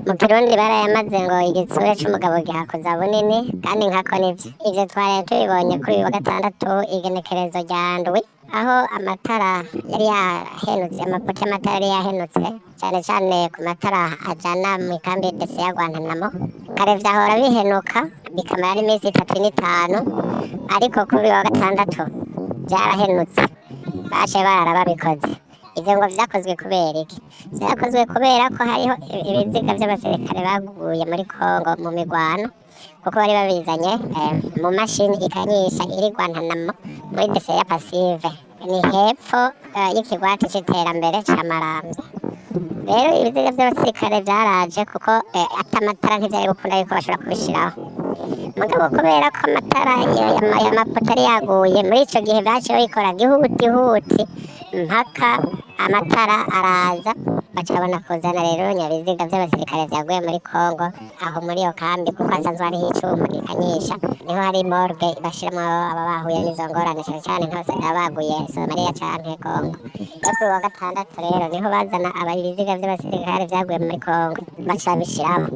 Mu Kirundi barayamaze ngo igitsure c'umugabo gihakuza bunini, kandi nkako nivyo. Ivyo twaraye tubibonye kuri uyu wa gatandatu, igenekerezo rya 7, aho amatara yari yahenutse, amapoto y'amatara yari yahenutse, cane cane ku matara ajana mw'ikambi dese ya Guantanamo. Kare vyahora bihenuka bikamara n'iminsi 3 n'5, ariko kuri uyu wa gatandatu vyarahenutse, bace barara babikoze. Ivyo ngo vyakozwe kubera iki? Vyakozwe kubera ko hariho ibiziga vy'abasirikare baguye muri Kongo mu migwano, kuko bari babizanye mu mashini ikanyisha iri Guantanamo muri dese ya Pasive, ni hepfo y'ikigwati c'iterambere ca Maramvya. Rero ibiziga vy'abasirikare vyaraje kuko ata amatara ntivyari gukunda yuko bashobora kubishiraho. Mugabo kubera ko amatara y'amapoto yari yaguye muri ico gihe, baciye babikora gihutihuti mpaka amatara araza, baca babona kuzana rero nyabiziga vy'abasirikare vyaguye muri Kongo aho muri iyo kambi, kuko hasanzwe hariho icuma gikanyisha, niho hari morgue bashiramwo aba bahuye n'izo ngorane, cane cane nk'abasirikare baguye Somalia canke Kongo. Rero kuri uwa gatandatu rero niho bazana aba ibiziga vy'abasirikare vyaguye muri Kongo, baca babishiraho.